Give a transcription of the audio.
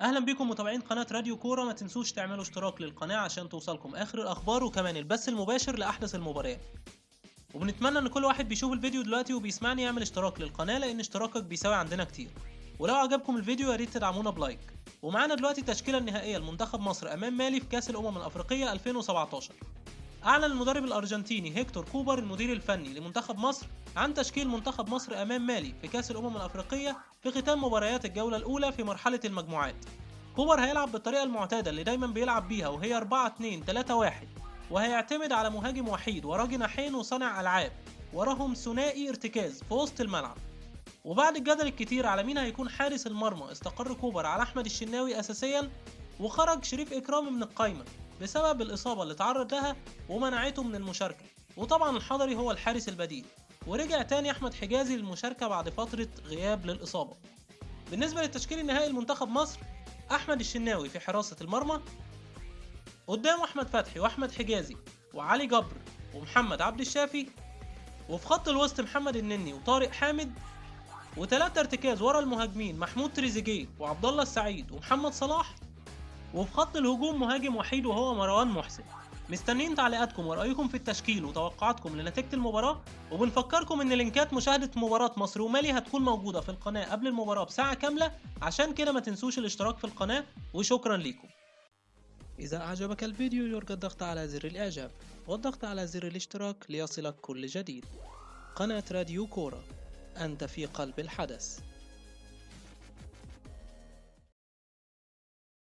اهلا بكم متابعين قناة راديو كورة. ما تنسوش تعملوا اشتراك للقناة عشان توصلكم اخر الاخبار وكمان البث المباشر لاحدث المباريات. وبنتمنى ان كل واحد بيشوف الفيديو دلوقتي وبيسمعني يعمل اشتراك للقناة، لان اشتراكك بيساوي عندنا كتير. ولو عجبكم الفيديو يا ريت تدعمونا ب like. ومعانا دلوقتي التشكيلة النهائية لمنتخب مصر امام مالي في كأس الامم الافريقية 2017. أعلن المدرب الأرجنتيني هيكتور كوبر المدير الفني لمنتخب مصر عن تشكيل منتخب مصر أمام مالي في كأس الأمم الأفريقية في ختام مباريات الجولة الأولى في مرحلة المجموعات. كوبر هيلعب بالطريقة المعتادة اللي دايما بيلعب بيها، وهي 4-2-3-1، وهيعتمد على مهاجم وحيد وراه جناحين وصانع ألعاب وراهم ثنائي ارتكاز في وسط الملعب. وبعد الجدل الكتير على مين هيكون حارس المرمى، استقر كوبر على أحمد الشناوي أساسيا، وخرج شريف إكرامي من القايمة بسبب الإصابة اللي تعرض لها ومنعته من المشاركة، وطبعا الحضري هو الحارس البديل. ورجع تاني أحمد حجازي للمشاركة بعد فترة غياب للإصابة. بالنسبة للتشكيل النهائي لمنتخب مصر، أحمد الشناوي في حراسة المرمى، قدامه أحمد فتحي وأحمد حجازي وعلي جبر ومحمد عبد الشافي، وفي خط الوسط محمد النني وطارق حامد، وثلاثة ارتكاز ورا المهاجمين محمود تريزيجيه وعبد الله السعيد ومحمد صلاح، وفي خط الهجوم مهاجم وحيد وهو مروان محسن. مستنيين تعليقاتكم ورأيكم في التشكيل وتوقعاتكم لنتيجة المباراة، وبنفكركم ان لينكات مشاهدة مباراة مصر ومالي هتكون موجودة في القناة قبل المباراة بساعة كاملة، عشان كده ما تنسوش الاشتراك في القناة، وشكرا ليكم. إذا أعجبك الفيديو يرجى الضغط على زر الإعجاب والضغط على زر الاشتراك ليصلك كل جديد. قناة راديو كورة، أنت في قلب الحدث.